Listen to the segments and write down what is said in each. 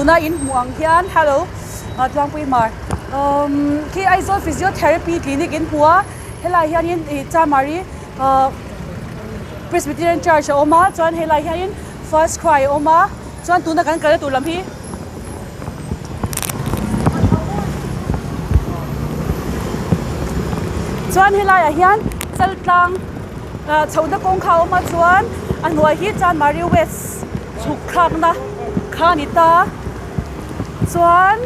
Tuna in hmuh ang hian hello Tluangpui Hmar umm khi Aizawl Physiotherapy Clinic in hmu a helaiah hianin ih Chamari ahh Presbyterian Church a awm a chuan helaiah hianin First Cry a awm a chuan tuna kan kalna tur lam hi chuan helaiah hian Chaltlang ah chhohna kawng kha a awm a chuan a hnuai hi Chanmari West chhuk thlakna kha a ni ta chuan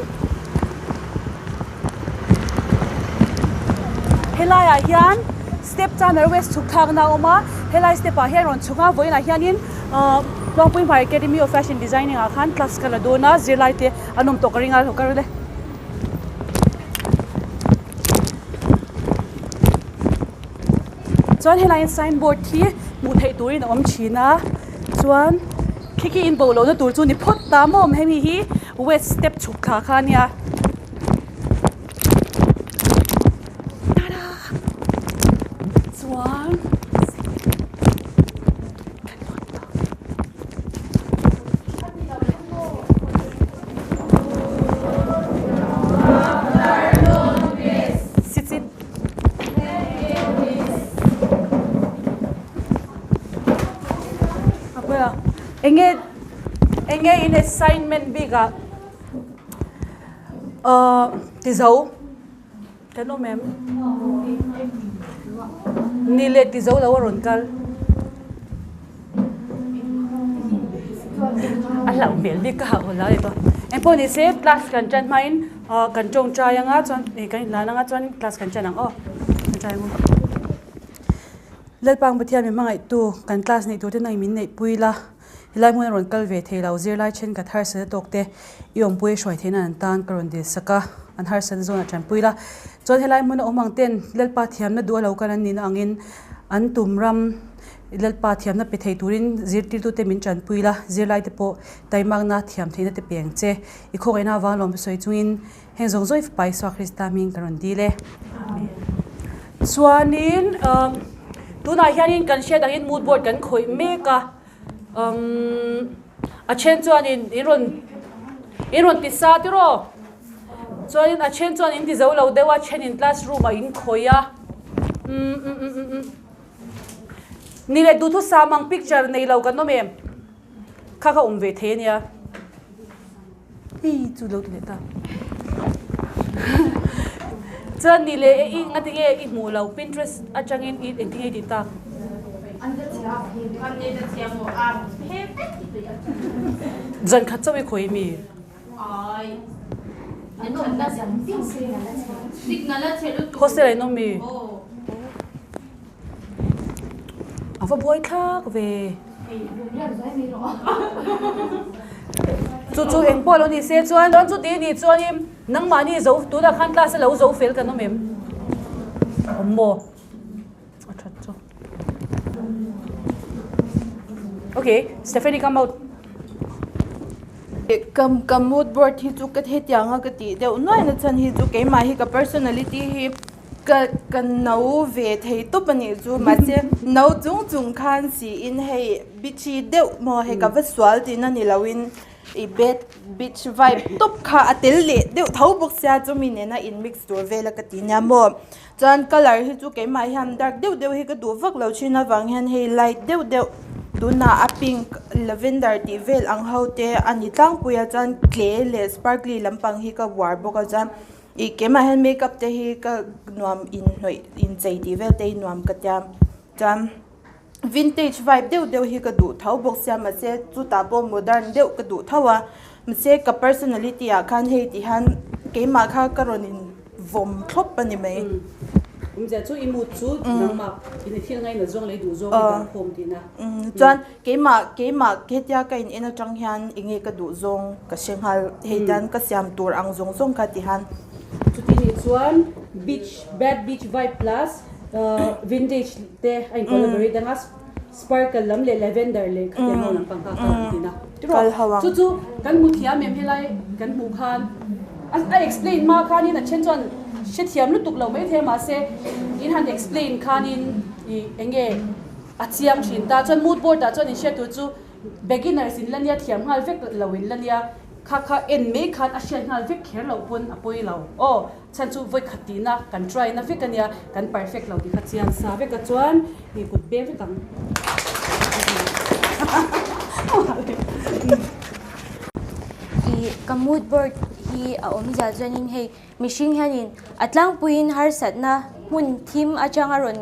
helaiah hian step Chanmari West chhuk thlakna a awm a helai step ah hian rawn chhuk a vawiinah hianin ahh Tlangpui Hmar Academy of Fashion Designing ah khan class ka la dawn a zirlai te an awm tawh ka ring a lo kal le. Chuan helaiin signboard hi hmuh theih turin a awm thin a chuan khi khi in bo lohna tur chu ni phawt ta maw hemi hi west step chhuk thla kha a nia. Chuan Enge enge in assignment bik ah ahh ti zo kan awm em? Ni leh ti zo lo a rawn kal. A hlauh hmel bik ka hauh lo a ni tawh. Engpawh ni se class kan tan hmain ahh kan tawngtai anga chuan ih kan inlan anga chuan class kan tan ang aw. Tawngtai ang u. Lalpang Pathian min hmangaihtu kan class neih tur te nang min neihpui la. Helai hmun a rawn kal ve thei lo zirlai thenkhat harsatna tawk te i awmpui hruai theihna an tan ka rawn dil sak a, an harsatna zawn a tanpui la. Chuan helai hmun a awm ang ten Lalpa thiamna duh a lo kal an nihna angin an tum ram Lalpa thiamna pe thei turin zirtirtu te min tanpui la, zirlai te pawh taimakna thiam theihna te pe ang che. I khawngaihna avang lawm sawi chungin heng zawng zawng i fapa Isua Krista hming ka rawn dil e. Amen. Chuanin tunah hianin kan hriat angin mood board kan khawih mek a. Umm a then chuanin in rawn in rawn ti sa tiraw chuanin a then chuan in ti zo lo deuh a thenin classroom ah in khawih a umm umm umm umm umm ni leh duhthusam ang picture nei lo kan awm em kha kha awm ve thei ania hei chu lo ti leh ta chuan ni leh i nga tinge i hmuh lo pinterest atangin i engtin nge i tih tak. Zan khat chauh i khawi mi? Hostel ah in awm mi? A va buai thlak ve. Chu chu eng pawh lo ni se chuan chuan chuti a nih chuanin nangmahni zo tunah khan class a lo zo fel kan awm em? Awm maw? A that chu. Okay, Stephanie come out. Ka ka mood board hi chu ka hetiang a ka tih deuh nuai na chhan hi chu keimah hi ka personality hi ka ka no ve thei tawp a nih chu mahse no chung chung khan siin hei bitchy deuh maw hei ka va sual tihna ni loin ih bad bitch vibe tawp kha a tel leh deuh tho bawk sia chumi nena in mix tur vel a ka ti nia maw. Chuan colour hi chu keimah hian dark deuh deuh hi ka duh vak lo thin avang hian hei light deuh deuh tunah a pink lavender tih vel ang ho te a ni tlangpui a chuan tle leh sparkly lampang hi ka uar bawk a chuan ih keimah hian makeup te hi ka nuam inhnawih inchei tih vel te hi nuam ka tia chuan vintage vibe deuh deuh hi ka duh tho bawk sia mahse chutah pawh modern deuh ka duh tho a mahse ka personality ah khan hei ti hian keimah kha ka rawn in vawm thlawp a ni mai. Awmzia chu i mood chu nangmah in i thil ngaina zawng leh i duh zawng i dah khawm tihna. Chuan keimah keimah hetia ka in en atang hian enge ka duh zawng ka hre nghal hei tan ka siam tur ang zawng zawng kha ti hian. Chuti nih chuan beach bad beach vibe plus vintage te a in collaborate anga sparkle lam leh lavender leh khatiang ho lampang kha a kal ang tihna tiraw chu chu kan hmu thiam em helai kan hmuh khan a explain hma khanin a then chuan hrethiam lutuk lo maithei a mahse in han explain khanin ih eng nge a chiang thin ta chuan mood board ah chuan in hriat tur chu beginners in la nia thiam nghal vek lo in la nia. Kha kha en mai khan a hriat nghal vek kher loh pawn a pawi lo. Aw, chhan chu vawi khat tihna kan try na vek a nia, kan perfect lo tih kha chiang sa vek a chuan i kut beng vek ang. I ka mood board hi a awmzia chuanin hei mihring hianin a tlangpuiin harsatna hmun thim atanga rawn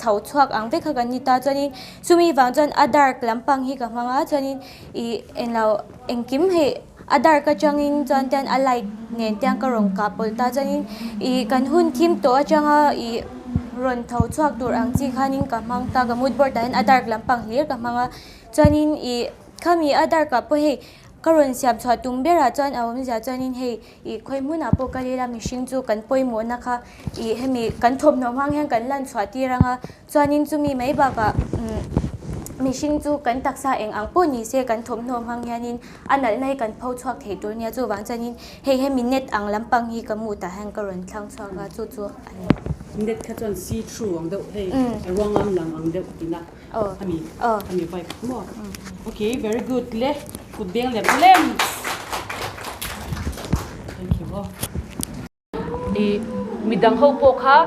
chho chhuak ang vek kha kan ni ta chuanin chumi vang chuan a dark lampang hi ka hmang a chuanin ih englo engkim hei a dark atangin chuan tian a light nen tiang ka rawn kah pawlh ta chuanin ih kan hun thim tawh atanga ih rawn tho chhuak tur ang chi khanin ka hmang ta ka mood board ah hian a dark lampang hlir ka hmang a chuanin ih khami a dark ah pawh hei ka rawn siam chhuah tum berah chuan a awmzia chuanin hei Ih khawi hmunah pawh kal ila mihring chu kan pawimawhna kha ih hemi kan thawmhnaw hmang hian kan lan chhuah tir ang a, chuanin chumi mai bakah umm mihring chu kan taksa eng ang pawh ni se kan thawmhnaw hmang hianin a nalhna hi kan pho chhuak thei tur nia chuvang chuanin hei hemi net ang lampang hi ka mood ah hian ka rawn thlang chhuak a chu chu a ni. Net kha chuan see through ang deuh hei a ruangam lang ang deuh tina ami ami vibe maw okay very good le kut beng lem lem thank you aw i midang ho pawh kha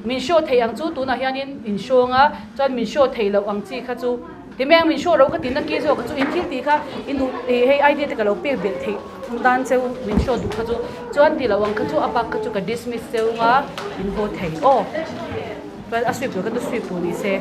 min show thei ang chu tunah hianin in show anga chuan min show thei loh ang chi kha chu ti mai ang min show ro ka ti na ki zawk chu in thil tih kha in duh ih hei idea te ka lo pek belh theih tan cheu min show duh kha chu chuan ti loh ang kha chu a bak kha chu ka dismiss cheu anga in haw thei aw chuan a sweep tur kha chu sweep tur ni se.